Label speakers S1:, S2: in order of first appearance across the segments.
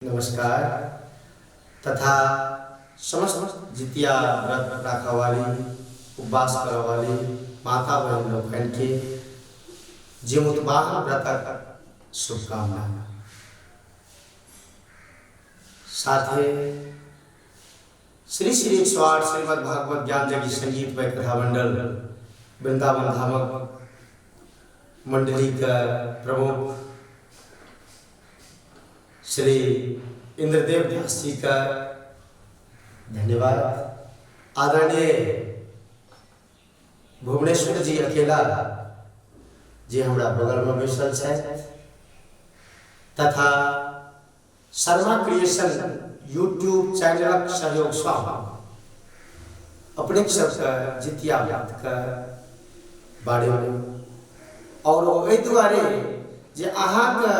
S1: नमस्कार तथा समस्त जितिया व्रत राखऽ वाली, उपवास करऽ वाली माता बहिन लोकनिके जीमूतवाहन व्रतक शुभकामना। साथे श्री श्री 108 श्रीमद् भागवत ज्ञान जगी संगीतमय कथा मंडल वृंदावन धामक मंडलीके प्रमुख श्री इंद्रदेव दास जी का धन्यवाद। आदरणीय भुवनेश्वर जी अकेला जे हमरा बगल में बैसल छथि तथा शर्मा क्रिएशन यूट्यूब चैनलक सहयोगसँ अपने सबके जितिया व्रतके बारेमे आओर ओ एहि दुआरे जे अहाँके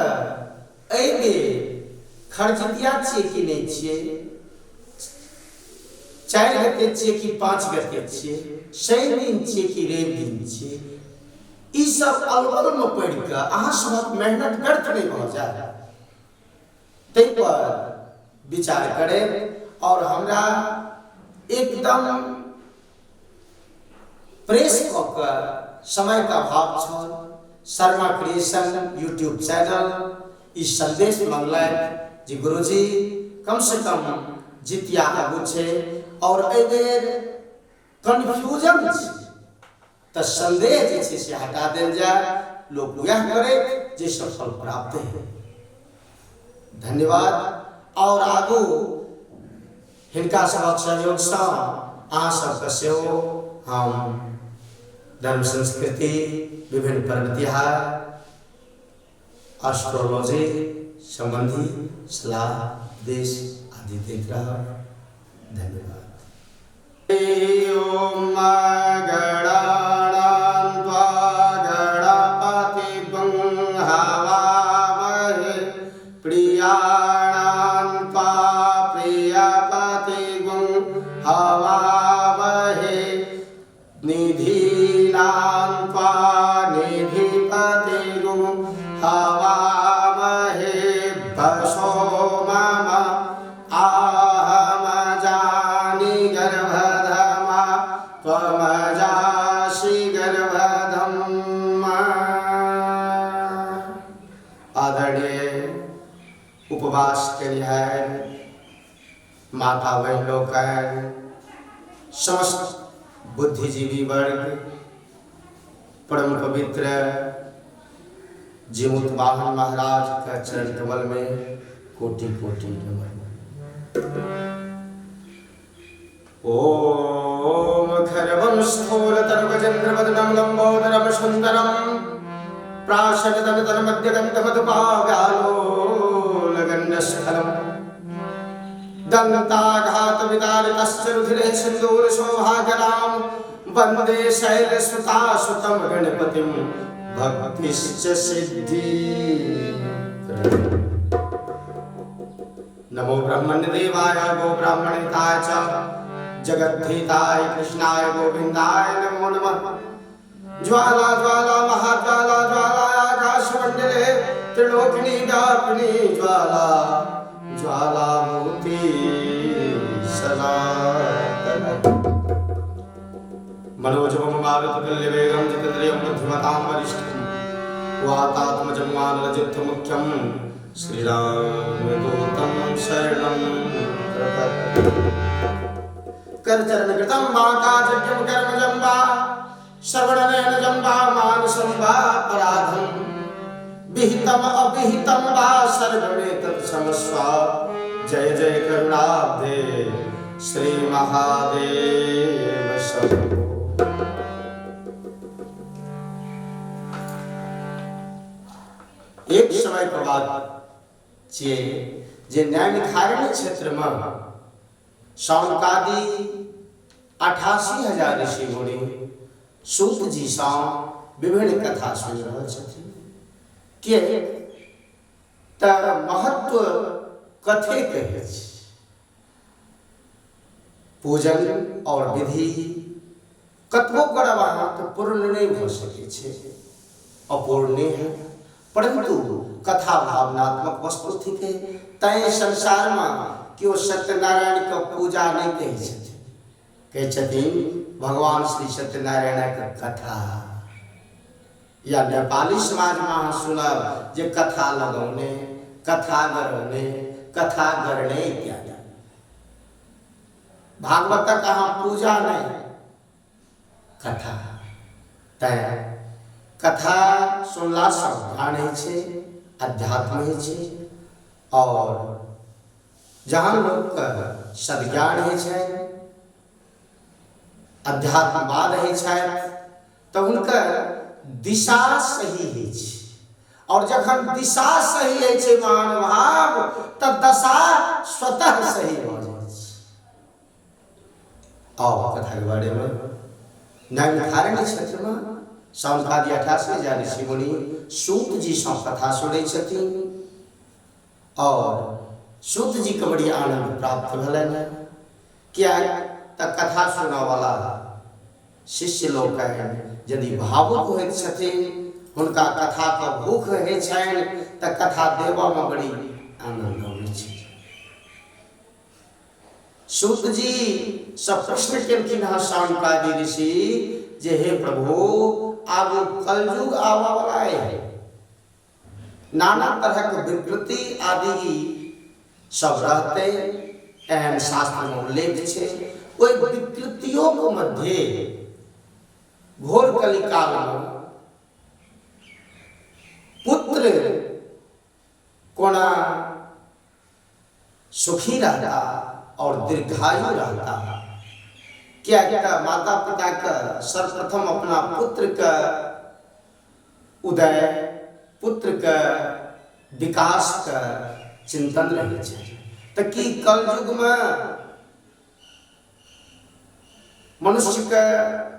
S1: एहि बेर खरजितिया छियै कि नहि छियै, 4 गते छियै कि 5 गते छियै, शनि दिन छियै कि रवि दिन छियै, ई सब अलबलमे पड़ि कऽ अहाँ सभक मेहनत व्यर्थ नहि भऽ जाय ताहि पर विचार करैत आओर हमरा एकदम प्रेस कऽ कऽ समयके अभाव छल, शर्मा क्रिएशन यूट्यूब चैनल ई संदेश मंगलनि जे गुरुजी कमसँ कम जितिया आगू छै आओर एहिबेर कन्फ्यूजन छै तऽ संदेह जे छै से हटा देल जाय, लोक वएह करे जाहिसँ फल प्राप्त है। धन्यवाद। आओर आगू हिनका सभक सहयोगसँ अहाँ सबके सेहो हम धर्म संस्कृति, विभिन्न पर्व तिहार, एस्ट्रोलॉजी सम्बन्धी सलाह उपदेश आदि दैत रहब। धन्यवाद। ॐ गणानां त्वा गणपतिं हवामहे प्रियाणां त्वा प्रियपतिं हवामहे निधीनां त्वा निधिपतिं हवामहे वशो मम आहमजानि गर्भधमा त्वमजासि गर्भधम्मा। आदरणीय उपवास केनिहार माता बहिन लोकनि, समस्त बुद्धिजीवी वर्ग, परम पवित्र जीमूत वाहन महाराज के चरण कमल में कोटि कोटि नमन। ओम खर्वं स्थूलतरुगजेन्द्रवदनं लम्बोदरं सुन्दरं प्राशनतनतनमद्यगन्धमधुपाव्यालोलगण्डस्थलम् दन्ताघातविदारितस्य रुधिरे सिन्दूरशोभाकरां वन्दे शैलसुतासुतं गणपतिं भक्तिश्च सिद्धि। नमो ब्रह्मण्यदेवाय गोब्राह्मणहिताय च जगद्धिताय कृष्णाय गोविन्दाय नमो नमः। ज्वाला ज्वाला महाज्वाला ज्वाला आकाशमण्डले त्रिलोकिनी व्यापिनी ज्वाला ज्वालामूर्ति सनातन। मनोजवं मारुततुल्यवेगं जितेन्द्रियं बुद्धिमतां वरिष्ठं वातात्मजं वानरजित्थमुख्यं श्रीरामदूतं शरणं प्रपद्ये। करचरणकृतं वा काजज्ञं कर्मजं वा श्रवणनयनजं वा मानसं वा अपराधं विहितम् अविहितं वा सर्वमेतत् क्षमस्व। जय जय करुणाब्धे श्री महादेव शंभो। एक समय के बाद छियै जे नैमिषारण्य क्षेत्र में शौनकादि 88,000 ऋषि मुनि सूत जी सँ विभिन्न कथा सुनि रहल छथिन। के तऽ महत्व कथे कहै छै, पूजन और विधि कतबो करब अहाँ तऽ पूर्ण नहि भऽ सकै छै, अपूर्णे है। परंतु कथा भावनात्मक वस्तु थिकै। तैं संसारमे केओ सत्यनारायण के पूजा नहि कहै छथिन, कहै छथिन भगवान श्री सत्यनारायणक कथा। या नेपाली समाजमे अहाँ सुनब जे कथा लगौने, कथा गरौने, कथा गरने इत्यादि। भागवतक अहाँ पूजा नहि, कथा। तैं कथा सुनलासँ ज्ञान होइ छै, अध्यात्म होइ छै, आओर जहाँ लोकके सद्ज्ञान होइ छै, अध्यात्मवाद होइ छथि, तऽ हुनकर दिशा सही होइ छै। आओर जखन दिशा सही होइ छै महानुभाव, तऽ दशा स्वतः सही भऽ जाइ छै। आओ कथाके बारेमे नैमिषारण्य क्षेत्रमे सौनकादि 88,000 ऋषि मुनि सूत जीसँ कथा सुनै छथिन और सूत जीके बड़ी आनंद प्राप्त भेलनि हेँ। किएक तऽ कथा सुनऽवला शिष्य लोकनि यदि भावुक होइत छथिन, हुनका कथाके भूख होइ छनि, तऽ कथा देबऽमे बड़ी आनंद अबै छै। सूत जी सब प्रश्न केलखिन हँ सौनकादि ऋषि जे हे प्रभु, आगू कलयुग आबऽ वाला है, नाना तरहक विकृति आदि सब रहतै, एहन शास्त्रमे उल्लेख छै। ओहि विकृतियों के मध्य घोर कलिकालमे पुत्र कोना सुखी रहता और दीर्घायु रहता। किएक तऽ माता पिताके सर्वप्रथम अपना पुत्रके उदय, पुत्रके विकासके चिंतन रहै छै। तऽ की कलयुगमे मनुष्यके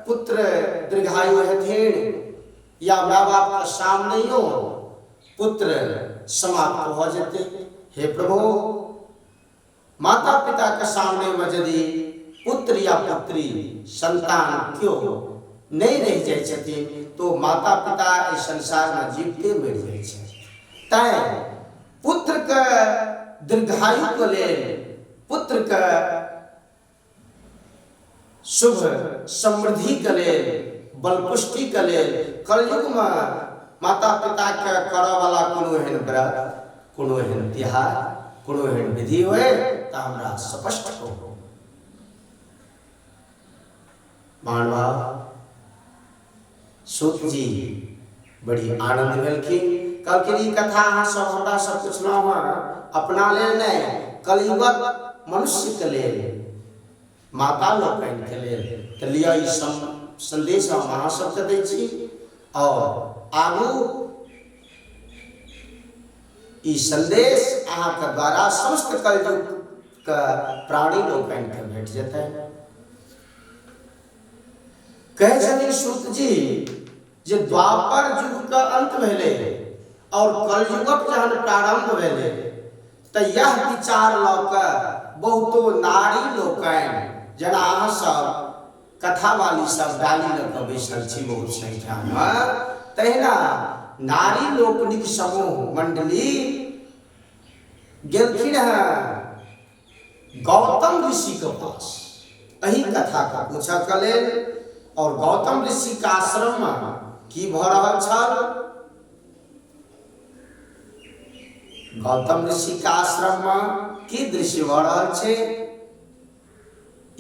S1: पुत्र दीर्घायु हेथिन या माय बापके सामनेयो पुत्र समाप्त भऽ जेतै? हे प्रभु, माता पिताके सामनेमे यदि पुत्र या पुत्री संतान केओ नहि रहि जाइ छथिन तो माता पिता एहि संसारमे जीविते मरि जाइ छथि। तैँ पुत्रके दीर्घायुके लेल, पुत्रके शुभ समृद्धिके लेल, बलपुष्टिके लेल कलयुगमे माता पिताके करऽवला कोनो एहन व्रत, कोनो एहन तिहार, कोनो एहन विधि होय तऽ हमरा स्पष्ट कहू। महानुभाव सूत जी बड़ी आनंद भेलखिन, कहलखिन ई कथा अहाँ सब हमरा सब पुछलहुँ हँ अपना लेल नहि, कलयुगक मनुष्यके लेल, माता लोकनिके लेल। तऽ लिअ ई संदेश हम अहाँ सबके दै छी और आगू ई संदेश अहाँके द्वारा समस्त कलयुग के प्राणी लोकनिके भेट जेतै। कहै छथिन सूत जी जे द्वापर युग के अंत भेलै और कलयुगक जहन प्रारंभ भेलै तऽ यह विचार लऽ कऽ बहुतो नारी लोकनि, जेना अहाँ सब कथावाली सब डाली लऽ कऽ बैसल छी बहुत संख्यामे, तहिना नारी लोकनिक समूह मंडली गेलखिन हेँ गौतम ऋषि के पास एहि कथा के पूछऽ के लेल। और गौतम ऋषि के आश्रम में की भऽ रहल छल? गौतम ऋषि के आश्रम में की दृश्य भऽ रहल छै,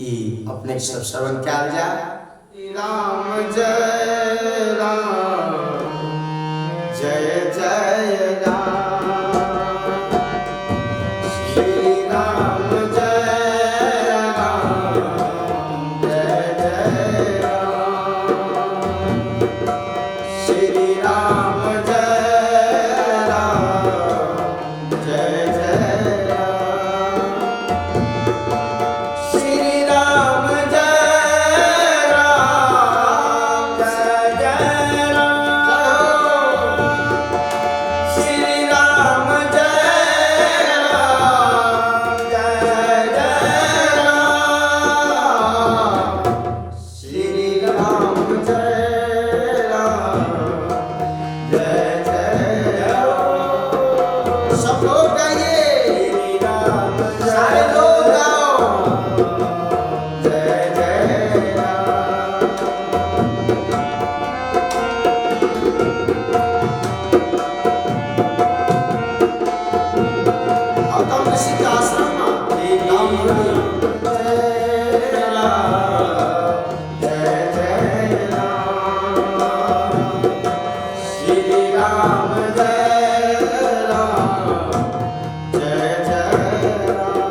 S1: ई अपने सब श्रवण कयल जाय। राम जय राम जय जय राम, श्री राम जय राम जय जय राम, श्री राम जय राम जय जय राम, श्री राम जय राम जय जय राम, श्री राम गौतम ऋषि के आश्रम में राम जय राम जय जय राम श्री राम जय राम जय जय राम।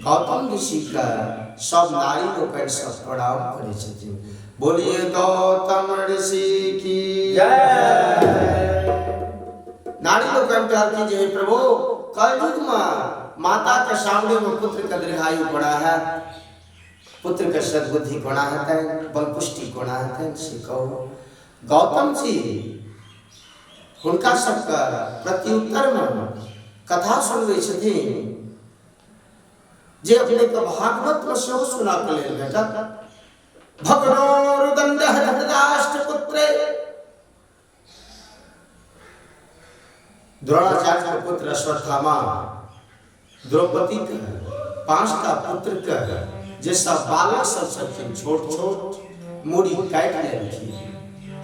S1: गौतम ऋषि के सब नारी लोकनि सब प्रणाम करै छथिन। बोलिए गौतम ऋषि की
S2: जय।
S1: नारी लोकनि कहलखिन जे हे प्रभु, कलयुग में माता के सामने में पुत्र के दीर्घायु कोना है, पुत्र के सद्बुद्धि कोना हेतनि, बलपुष्टि कोना हेतनि, से कहू। गौतम जी हुनका सबके प्रत्युत्तर में कथा सुनबै छथिन जे अपने के भागवत में सेहो सुना के लेल भेटत। भगनोरुदंड धृतराष्ट्र पुत्रे, द्रोणाचार्य के पुत्र अश्वत्थामा द्रौपदी के 5टा पुत्र के जे सब बालक सब छथिन छोट छोट मूड़ी काटि लेलखिन,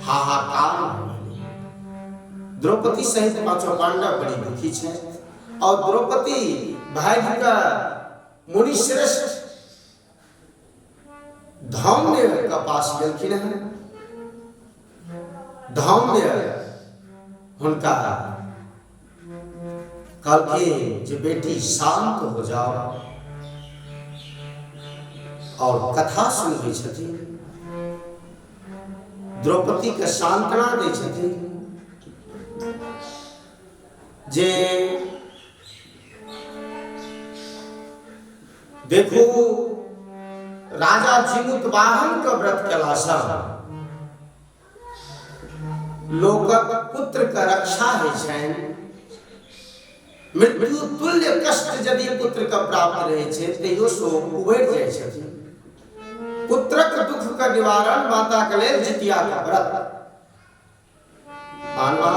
S1: हाहाकार भऽ गेलै। द्रौपदी सहित पांचों पांडव बड़ी दुखी छथि और द्रौपदी भागि कऽ मुनि श्रेष्ठ धौम्य के पास गेलखिन हैं। धौम्य हुनका कहलखिन जे बेटी शांत हो जाओ और कथा सुनबै छथिन, द्रौपदी के सांत्वना दै छथिन जे देखू राजा जीमूत वाहन के व्रत केलासँ लोकक पुत्र के रक्षा होइ छनि, मृत्यु तुल्य कष्ट यदि पुत्र के प्राप्त रहै छै तैयो से ओ उबरि जाइ छथिन। पुत्रक दुख के निवारण माता के लेल जितिया के व्रत। मानवा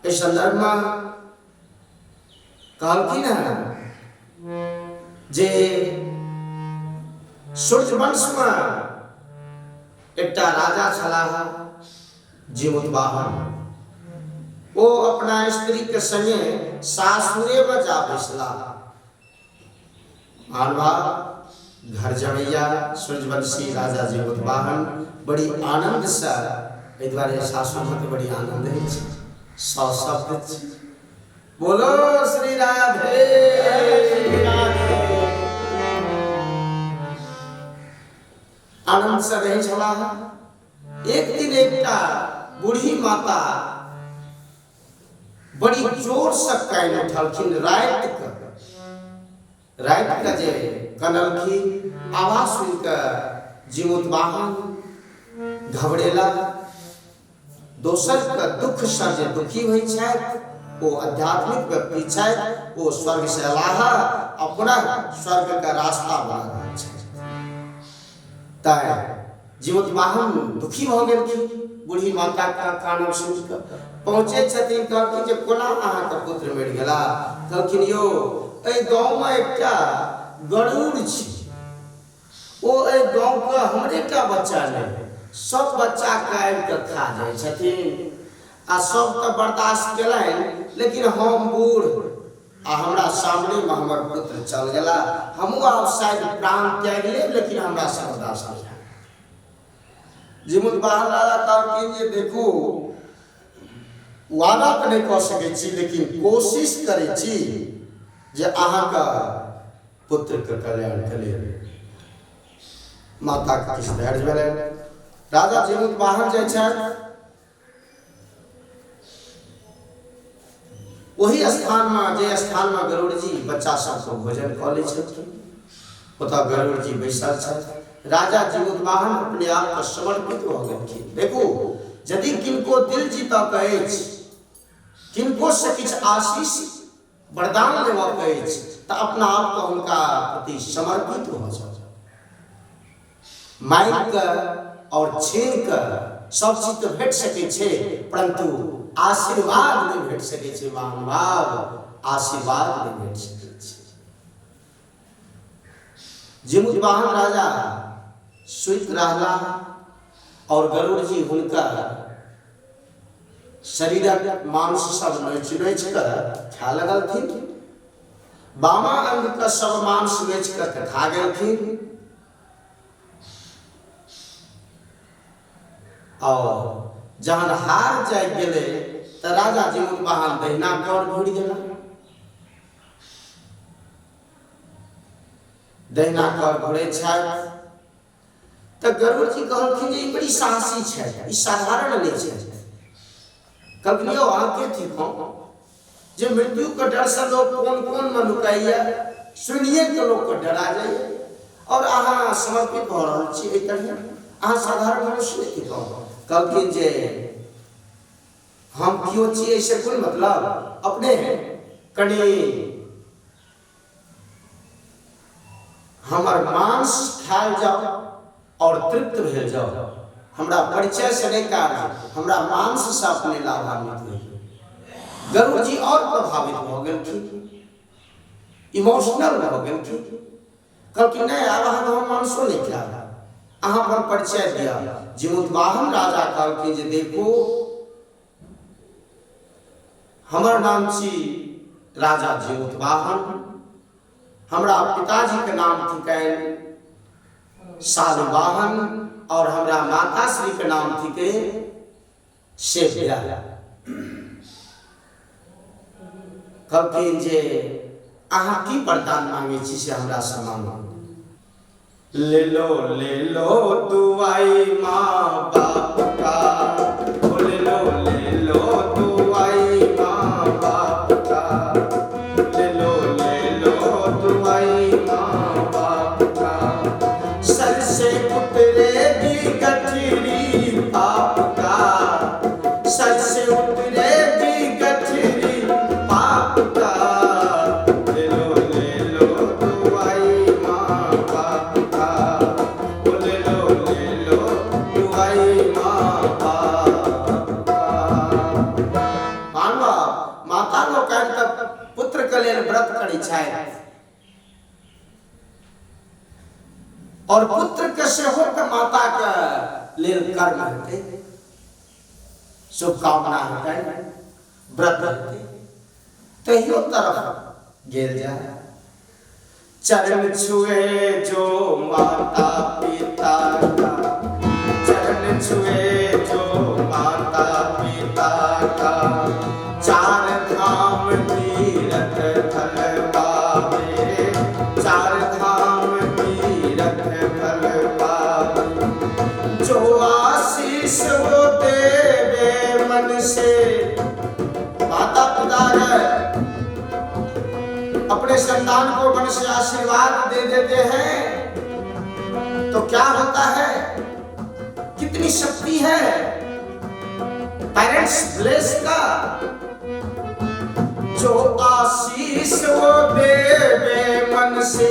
S1: एहि संदर्भ में कहलखिन हैं जे सूर्यवंश में एकटा राजा छलाह जीमूतवाहन, ओ अपना स्त्री के संगे सासुरे में जा बैसला। मानवा घर जमैया सूर्यवंशी राजा जीमूतवाहन बड़ी आनंद से, एहि दुआरे सासुर में तऽ बड़ी आनंद होइ छै, सौ शब्द छै। बोलो श्री राधे। आनंद से रहै छलाह। एक दिन एकटा बूढ़ी माता बड़ी जोर से कानि उठलखिन। राति के, राति के जे कनलखिन, आवाज सुनि कऽ जीमूतवाहन घबरेला। दोसर के दुख से जे दुखी होइ छथि ओ आध्यात्मिक व्यक्ति छथि, ओ स्वर्ग से अलाह अपना स्वर्ग के रास्ता बना रहल छथि। तैं जीमूतवाहन दुखी भऽ गेलखिन। बूढ़ी माता के कानब सुनि कऽ पहुँचे छथिन, कहलखिन जे कोना अहाँके पुत्र मरि गेला? कहलखिन यौ एहि गाँवमे एकटा गरुड़ छै, ओ एहि गाँवके हमरेटा बच्चा नहि, सब बच्चाके आबि कऽ खा जाइ छथिन आ सब तऽ बर्दाश्त केलनि, लेकिन हम बूढ़ आ हमरा सामनेमे हमर पुत्र चल गेला, हमहूँ आब शायद प्राण त्यागि लेब, लेकिन हमरा से बर्दाश्त नहि हैत। जीमूतवाहन राजा कहलखिन जे देखू वादा तऽ नहि कऽ सकै छी, लेकिन कोशिश करै छी जे अहाँके पुत्रके कल्याणके लेल। माताके किछु धैर्य भेलनि। राजा जीमूतवाहन जाइ छथि ओहि स्थानमे जे स्थानमे गरुड़ जी बच्चा सबके भोजन कऽ लै छथिन, ओतऽ गरुड़ जी बैसल छथि। राजा जीमूतवाहन अपने आपके समर्पित भऽ गेलखिन। देखू यदि किनको दिल जीतऽ के अछि, किनको से किछु आशीष वरदान लेबऽ के अछि, तऽ अपना आपके हुनका प्रति समर्पित भऽ जाउ। मांगि कऽ और छीन कऽ सब चीज तऽ भेट सकै छै, परंतु आशीर्वाद नहि भेट सकै छै। महानुभाव आशीर्वाद नहि भेट सकै छै। जीमूतवाहन राजा सुति रहला और गरुड़ जी हुनका शरीरक मांस सब नोचि नोचि कऽ खाय लगलथिन। बामा अंग के सब मांस नोचि कऽ खा गेलखिन और जहन हार जागि गेलै तऽ राजा जीमूतवाहन दहिना कर घुरि गेला। दहिना कर घुरै छथि तऽ गरुड़ जी कहलखिन जे ई बड़ी साहसी छथि, ई साधारण नहि छथि। कहलखिन यौ अहाँ के थिकहुँ जे मृत्यु के डर से लोग कोन कोन में नुकाइए, सुनिए के लोग के डरा जाइए और अहाँ समर्पित भऽ रहल छी एहि तरहे, अहाँ साधारण मनुष्य नहि थिकहुँ। कहलखिन जे हम केओ छी एहिसँ कोन मतलब, अपने कनि हमर मांस खायल जाओ और तृप्त भेल जाओ, हमरा परिचय से नहीं कार्य, हमरा मांस से अपने लाभान्वित होइए। गरुड़ जी और प्रभावित भऽ गेलखिन, इमोशनल भऽ गेलखिन। कहलखिन नहि आब अहाँके हम मांसो नहि खायब, अहाँ अपन परिचय दिअ। जीमूतवाहन राजा कहलखिन जे देखू हमर नाम छी राजा जीमूतवाहन, हमरा पिताजी के नाम थिकनि शालिवाहन और हमरा माताश्री के नाम थिके सेव्या। कहलखिन जे अहाँ की वरदान मांगे छी से हमरा से मांगू। ले लो दुआई माँ बाप का, ले लो दुआई माँ बाप का, ले लो दुआई माँ बाप का, सर से उतरेगी गठरी पाप का, सर से उतरेगी गठरी पाप का, ले लो दुआई माँ बाप का, ले लो दुआई माँ बाप का। मानव माता लोकनि तऽ पुत्र के लेल व्रत करै छथि और पुत्र के सेहो के माता के लेल कर्म हेतै, शुभकामना हेतै, व्रत हेतै, तहियो तरफ गेल जाय। चरण छुए जो माता पिता का, चरण छुए जो माता पिता का, चार धाम तीरथ फल पावे, चार धाम तीरथ फल पावे, जो आशीष वो देवे मन से। माता पिता अगर अपने संतान को मन से आशीर्वाद दे देते हैं तो क्या होता है, कितनी शक्ति है पेरेंट्स ब्लेस का। जो आशीष वो देवे मन से,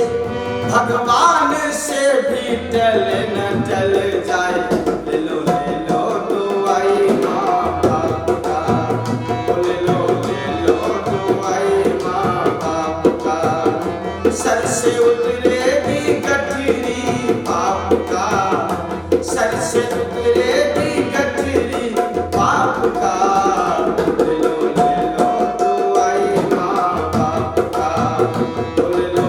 S1: भगवान से भी टल न टल जाए। ले लो दुआई माँ बाप का, ले लो दुआई माँ बाप का, सर से उतरेगी गठरी पाप का, सर से उतरेगी गठरी पाप का, ले लो दुआई माँ बाप का, ले लो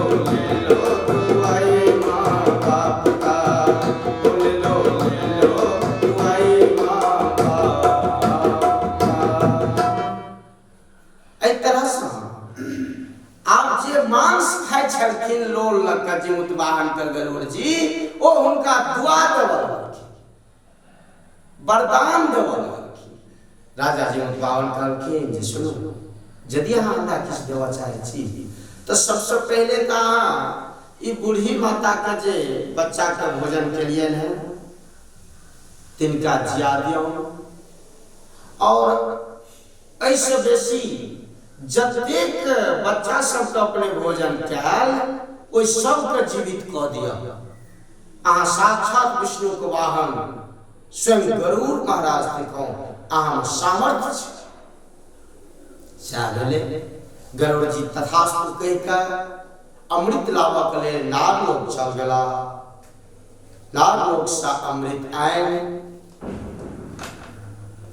S1: दुआई माँ बाप का, ले लो दुआई माँ बाप का। एहि तरह से आब जे मांस खाइ छलखिन लोल लग कऽ जीमूतवाहन के गरुड़ जी, ओ हुनका दुआ देबऽ लगलखिन, वरदान देबऽ लगलखिन। राजा जीमूतवाहन कहलखिन जे सुनू, यदि अहाँ हमरा किछु देबऽ चाहै छी तऽ सबसँ पहिले तऽ अहाँ ई बूढ़ी माताके जे बच्चाके भोजन केलियनि हेँ तिनका जिया दियौ, और एहिसँ बेसी जतेक बच्चा सबके अपने भोजन कयल ओहि सबके जीवित कऽ दिअ। अहाँ साक्षात विष्णुके वाहन स्वयं गरुड़ महाराज थिकहुँ, अहाँमे सामर्थ्य छै। सएह भेलै। गरुड़ जी तथास्तु कहि कऽ अमृत लाबऽके लेल नागलोक चल गेला। नागलोकसँ अमृत आनि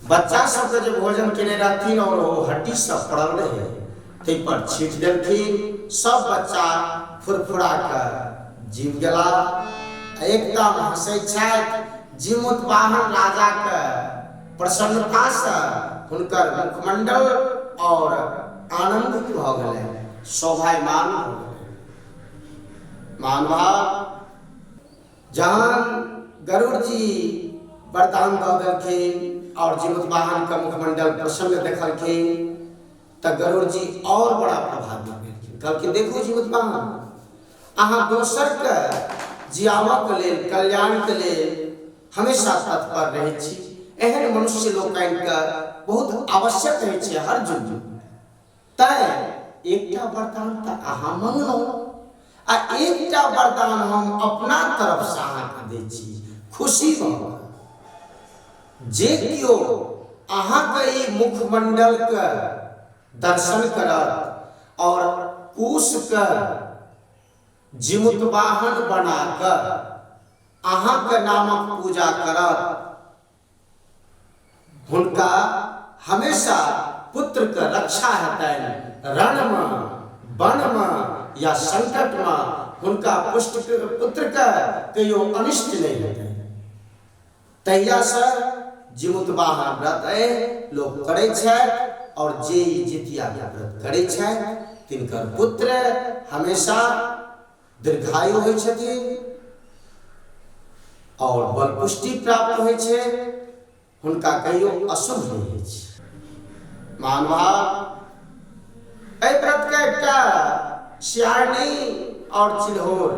S1: बच्चा सबके जे भोजन केने रहथिन और ओ हड्डी सब पड़ल रहे ताहि पर छीट देलखिन। सब बच्चा फुरफुरा कऽ जीव गेला। एकदम हंसै छथि। जीमूतवाहन राजाके प्रसन्नतासँ हुनकर मुखमंडल और आनंदित भऽ गेलनि, शोभायमान भऽ गेलनि। महानुभाव, जहन गरुड़ जी वरदान दऽ देलखिन और जीमूतवाहन के मुखमंडल प्रसन्न देखलखिन तऽ गरुड़ जी और बड़ा प्रभावित भेलखिन। कहलखिन, देखू जीमूतवाहन, अहाँ दोसरके जियाबऽके लेल, कल्याणके लेल हमेशा तत्पर रहै छी। एहन मनुष्य लोकनिके बहुत आवश्यक होइ छै हर युग। तैं एकटा वरदान तऽ अहाँ मंगलहुँ आ एकटा वरदान हम अपना तरफसँ अहाँके दै छी खुशी भऽ कऽ। जे केओ अहाँके ई मुखमंडलके दर्शन करत और कुशके जीमूतवाहन बना कऽ अहाँके नामक पूजा करत, हुनका हमेशा पुत्रके रक्षा हेतनि। रणमे, वनमे या संकटमे हुनका पुत्रके कहियो अनिष्ट नहि हेतनि। तहियासँ जीमूतवाहन व्रत अइ लोक करै छथि और जे ई जितियाके व्रत करै छथि तिनकर पुत्र हमेशा दीर्घायु होइ छथिन और बलपुष्टि प्राप्त होइ छै, हुनका कहियो अशुभ नहि होइ छै। महानुभाव, एहि व्रतके एकटा सियारनी और चिल्होर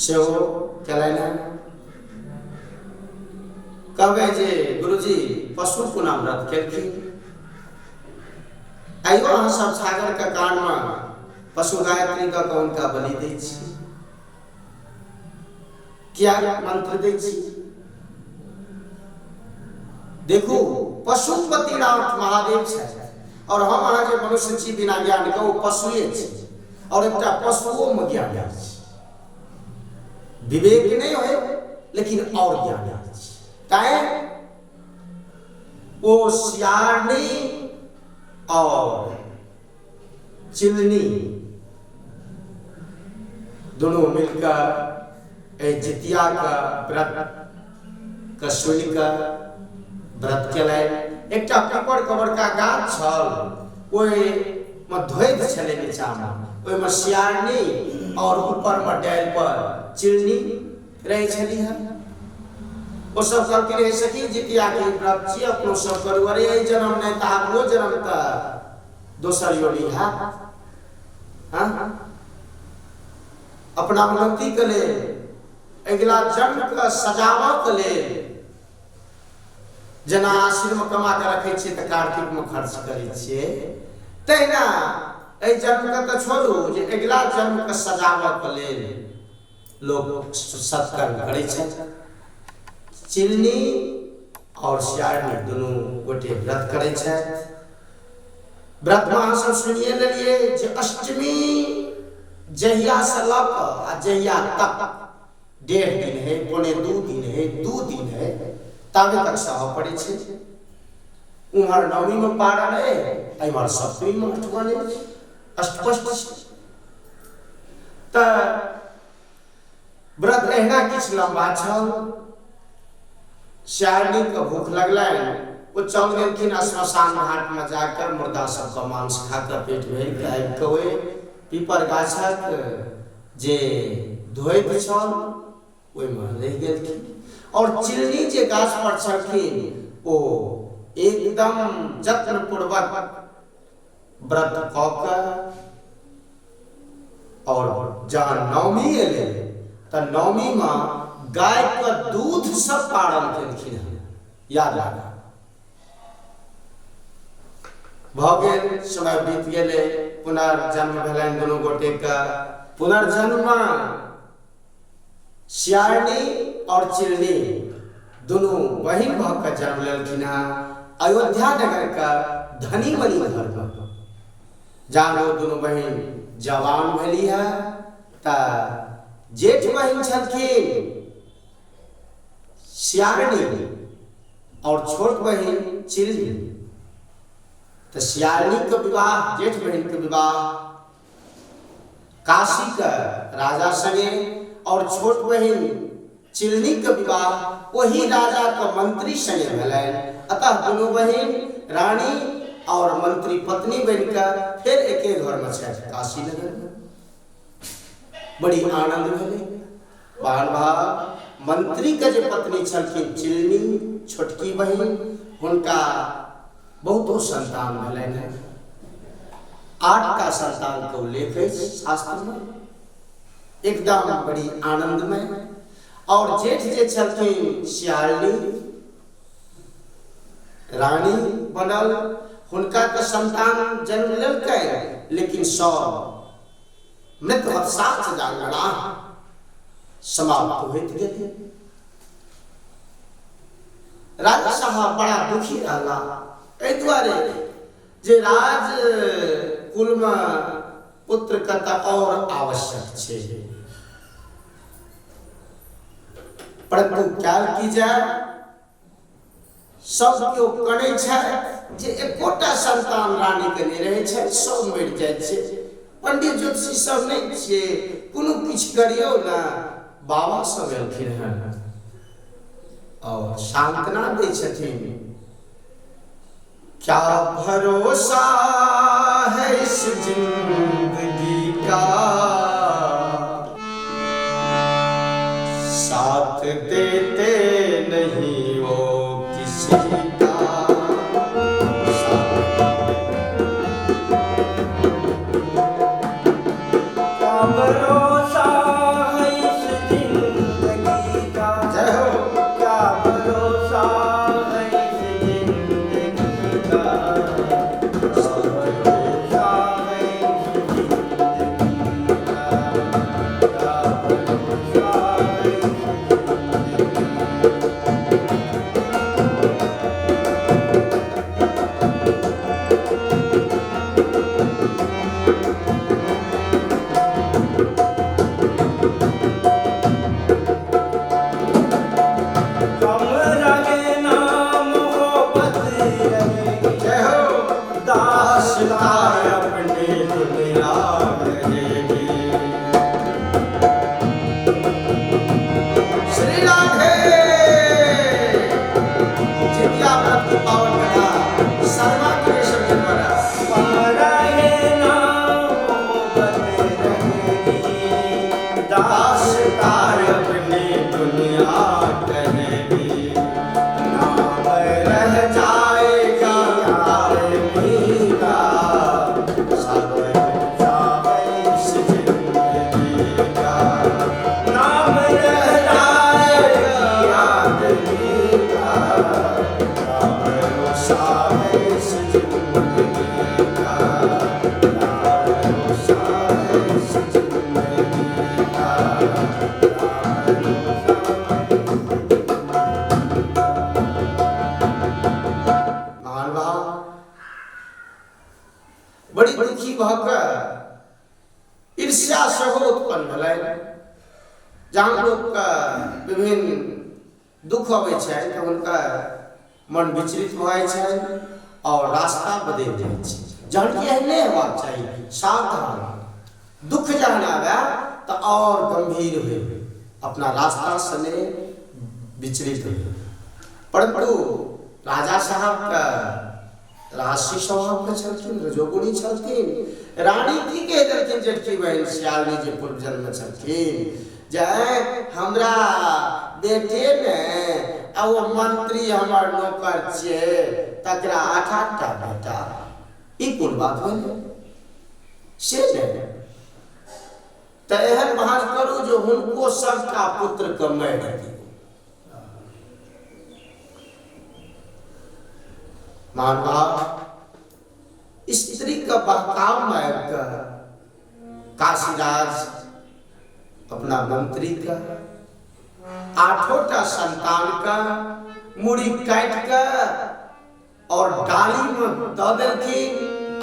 S1: सेहो केलनि हेँ। कहबै जे गुरुजी पशु कोना व्रत केलखिन? आइयो अहाँ सब छागरके कानमे पशु गायत्री दऽ कऽ हुनका बलि दै छी, किया मंत्र दै छी? देखू, पशुपतिनाथ महादेव छथि और हम अहाँ जे मनुष्य छी बिना ज्ञान के, ओ पशुए छी और एकटा पशुओ में ज्ञान अछि। विवेक नहीं होय लेकिन और ज्ञान अछि। तैं ओ सियारनी और चिलनी दोनों मिलकर एहि जितिया के व्रत के सुनि कऽ व्रत केलनि। एकटा पीपर के बड़का गाछ छल, ओहिमे धोधि छलै नीचामे, ओहिमे सियारनी और ऊपरमे डालि पर चिलनी रहै छलीह। ओ सब कहलखिन, हे सखी, जितिया के व्रत छी, अपनो सब करू। अरे एहि जन्म नहि तऽ आगुओ जन्म तऽ दोसर योनि हैत। हाँ, अपना उन्नति के लेल, अगिला जन्म के सजाबऽ के लेल, जेना आश्विन कमा के रखै छियै तऽ कार्तिक में खर्च करै छियै, तहिना एहि जन्म के तऽ छोड़ू, जे अगिला जन्म के सजाबऽ के लेल लोक सत्कर्म करै छथि। चिलनी और सियारनी दुनू गोटे व्रत करै छथि। व्रतमे अहाँ सब सुनिए लेलियै जे अष्टमी जहियासँ लऽ कऽ आ जहिया तक 1.5 दिन है, 1.75 दिन है, 2 दिन है, ताबे तक सहऽ पड़ै छै। उम्हर नवमीमे पारन है, एम्हर सप्तमीमे अष्टमन अछि, अष्टपष्ट छै। तऽ व्रत एहिना किछु लम्बा छल। सियारनीके भूख लगलनि, ओ चल गेलखिन श्मशान घाटमे जाकऽ मुर्दा सबके मांस खा कऽ पेट भरि कऽ आबि कऽ ओहि पीपर गाछक जे धोधि छल ओहिमे रहि गेलखिन। और चिलनी जे गाछ पर छलखिन ओ एकदम जत्नपूर्वक व्रत कऽ कऽ और जहन नवमी एलै तऽ नवमीमे गायके दूधसँ पारण केलखिन हँ। याद राखब, भऽ गेल, समय बीत गेलै, पुनर्जन्म भेलनि दुनू गोटेके। पुनर्जन्ममे सियारनी और चिलनी दुनू बहिन भऽ कऽ जन्म लेलखिन हँ अयोध्या नगरके धनी मनी घरमे। जहन ओ दुनू बहिन जवान भेलीह तऽ जेठ बहिन छलखिन सियारनी, और छोट बहिन चिलनी। तो सियालिनी के विवाह, जेठ बहिन के विवाह काशी के राजा संगे और छोट बहिन चिलनी के विवाह वही राजा के मंत्री संगे भेलनि। अतः दुनू बहिन रानी और मंत्री पत्नी बन के फिर एके घर में छथि काशी नगर में। बड़ी आनंद भेलै। बाल भाव मंत्री के जे पत्नी छलखिन चिलनी छोटकी बहिन, हुनका बहुतो संतान भेलनि हैं। 8टा संतान के उल्लेख अछि शास्त्र में। एकदम बड़ी आनंदमय। और जेठ जे छलखिन सियालिनी रानी बनल, हुनका के संतान जन्म लेलकै, लेकिन सब मृत सात जांगड़ा समाप्त होइत गेलै। राजा साहब बड़ा दुखी रहला एहि दुआरे जे राज कुल में पुत्र के तऽ और आवश्यक छै, परंतु कैल की जाय, सब केओ कनै छै जे एकोटा संतान रानी के नहि रहै छै, सब मरि जाइ छै। पंडित ज्योतिषी सब नहि छियै, कोनो किछु करियौ ने। बाबा सब एलखिन हन और सांत्वना दै छथिन, क्या भरोसा है इस जिंदगी का, साथ देते नहीं वो किसी का।
S2: क्या भरोसा है इस जिंदगी का,
S1: जय हो।
S2: क्या भरोसा है इस जिंदगी का, क्या भरोसा है इस जिंदगी का, क्या भरोसा है इस जिंदगी का। कम रहे नाम मोहब्बत रहेगी,
S1: जय हो।
S2: दास्तां
S1: अपनी दुनिया रहेगी। श्री राधे। जितिया व्रत की पावन कथा शर्मा क्रिएशन के द्वारा।
S2: कम रहे नाम मोहब्बत रहेगी,
S1: दास्तां अपनी दुनिया रहेगी,
S2: नाम
S1: रह जाएगा आदमी का, सब
S2: भरोसा है
S1: इस जिंदगी का,
S2: नाम
S1: रह
S2: रह
S1: जाएगा
S2: जाएगा
S1: आदमी का, भरोसा है इस जिंदगी का, भरोसा है इस जिंदगी का, महान भाव बड़ी दुखी भऽ कऽ ईर्ष्या सेहो उत्पन्न भेलनि। जहाँ लोकके विभिन्न दुख अबै छनि तऽ हुनका मन विचलित भऽ जाइ छनि और रास्ता बदलि जाइ छै, जहन कि एहन नहि हेबाक चाही। सावधान, दुख जहन आबै तऽ और गंभीर होइ, अपना रास्ता से नहि विचलित होइ। परंतु राजा साहबके राजसी स्वभाव के छलखिन, रजोगुणी छलखिन। रानी की कहि देलखिन जेठकी बहिन सियालिनी जे पूर्व जन्म में छलखिन, जे हमरा बेटे ने आ ओ मंत्री हमर नौकर छियै, तकरा 8-8टा बेटा, ई कोन बात भेलै? से नहि तऽ एहन भाँज करू जे हुनको सबटा पुत्र के मारि दियौ। महानुभाव स्त्री के बहकाव में आबि कऽ काशीराज अपना मंत्री के 8टा संतान के मुड़ी काटि कऽ और डाली में दऽ देलखिन।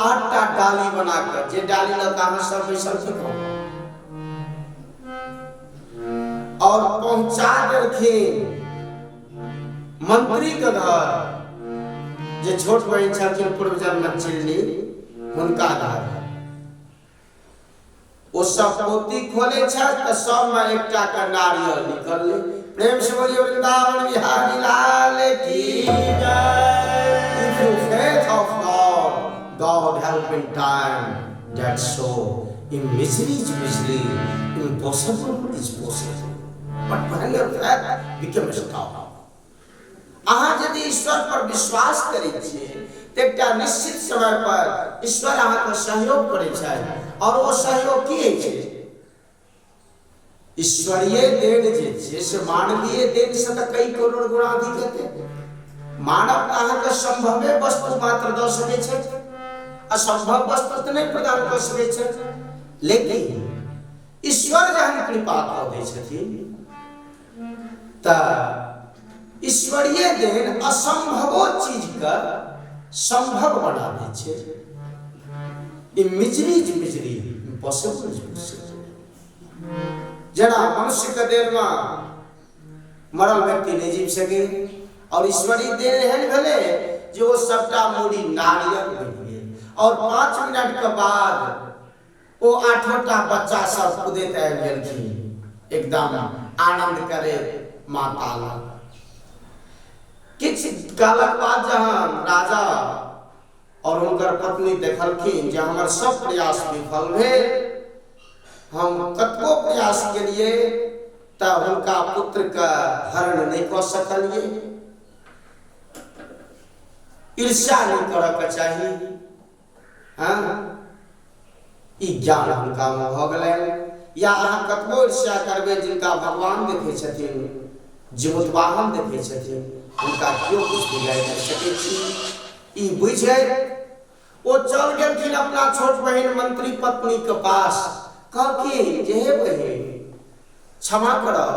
S1: 8टा डाली बना कऽ, जे डाली लऽ कऽ अहाँ सब बैसल छी, और पहुंचा देलखिन मंत्री के घर जे छोट बहिन छलखिन पूर्व जन्म चिलनी हुनका घर। ओ सब पोती खोले छथि तऽ सबमे एकटा के नारियल निकललै। प्रेम से बोलिए वृंदावन बिहारी लाल की जय। If you faith of God, God help in time. That's so. In misery is misery, impossible is possible. But when your faith becomes strong. अहाँ यदि ईश्वर पर विश्वास करै छियै तऽ एकटा निश्चित समय पर ईश्वर अहाँके सहयोग करै छथि। और ओ सहयोग की होइ छै? ईश्वरीय देन जे छै से मानवीय देन से तऽ कई करोड़ गुणा अधिक हेतै। मानव तऽ अहाँके संभवे वस्तु मात्र दऽ सकै छै, असंभव वस्तु तऽ नहि प्रदान कऽ सकै छै। लेकिन ईश्वर जहन कृपा कऽ दै छथिन तऽ ईश्वरीय देन असंभवो चीजके संभव बना दै छै। ई misery is misery, impossible is possible. जेना मनुष्यके देनमे मरल व्यक्ति नहि जीव सकै, और ईश्वरीय देन एहन भेलै जे ओ सबटा मूड़ी नारियल बनि गेल और 5 मिनट के बाद ओ 8टा बच्चा सब कूदैत आबि गेलखिन एकदम आनंद करे माता लग। किछु कालक बाद जहन राजा और हुनकर पत्नी देखलखिन जे हमर सब प्रयास विफल भेल, हम कतबो प्रयास केलिए तऽ हुनका पुत्र के हरण नहि कऽ सकलिए। ईर्ष्या नहि करऽ के चाही, हाँ, ई ज्ञान हुनका में भऽ गेलनि। या अहाँ कतबो ईर्ष्या करबै, जिनका भगवान देखै छथिन, जीमूतवाहन देखै छथिन, हुनका केओ किछु बिगाड़ि नहि सकै छी। ई बुझै ओ चल गेलखिन अपना छोट बहिन मंत्री पत्नी के पास। कहलखिन जे हे बहिन, क्षमा करब,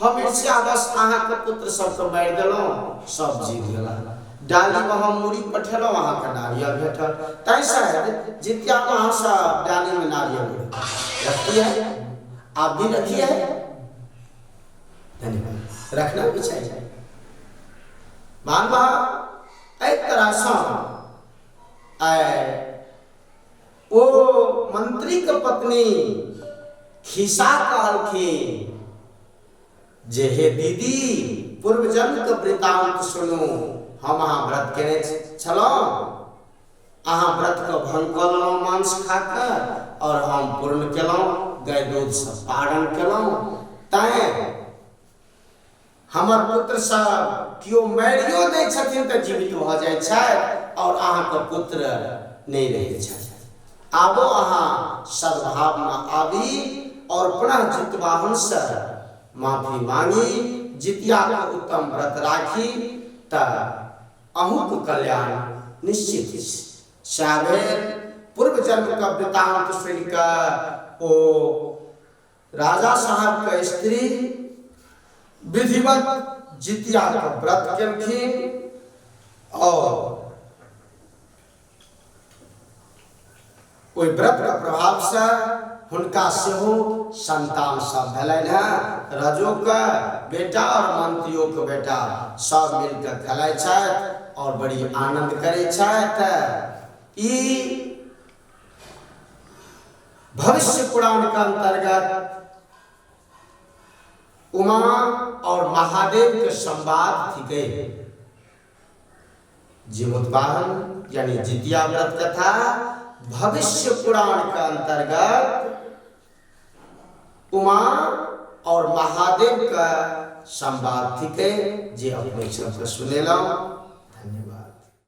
S1: हम ईर्ष्यावश अहाँके पुत्र सबके मारि देलहुँ, सब जीत गेला। डालीमे हम मूड़ी पठेलहुँ, अहाँके नारियल भेटल, तैं शायद जितियामे अहाँ सब डालीमे नारियल रखती है, आप भी रखिए है, धन्यवाद, रखना भी चाहिए। मान एहि तरहसँ आइ ओ मंत्री के पत्नी खिस्सा कहलखिन जे हे दीदी, पूर्व जन्म के वृतांत सुनू, हम अहाँ व्रत केने छलहुँ, अहाँ व्रत के भंग कऽ लेलहुँ मांस खा कऽ, और हम पूर्ण केलहुँ, गाय दूध से पारण केलहुँ, तैं हमर पुत्र सब केओ मारियो दै छथिन तऽ जीवित भऽ जाइ छथि और अहाँके पुत्र नहि रहै छथि। आबो अहाँ सद्भावना आबी और पुनः जितवाहन से माफी मांगी, जितिया के उत्तम व्रत राखी तऽ अहूँके कल्याण निश्चित अछि। सएह भेल। पूर्व जन्म के वृतांत सुनि कऽ ओ राजा साहब के स्त्री विधिवत जितिया के व्रत केलखिन और ओहि व्रत के प्रभाव से हुनका सेहो संतान सब भेलनि हेँ। रजो के बेटा और मंत्रियों के बेटा सब मिलके खेलाइ छथि और बड़ी आनंद करै छथि। ई भविष्य पुराण के अंतर्गत उमा और महादेव के संवाद थिके। जीमूतवाहन यानी जितिया व्रत कथा भविष्य पुराण के अंतर्गत उमा और महादेव का संवाद थिके, जे अपने सबके सुनेलहुँ।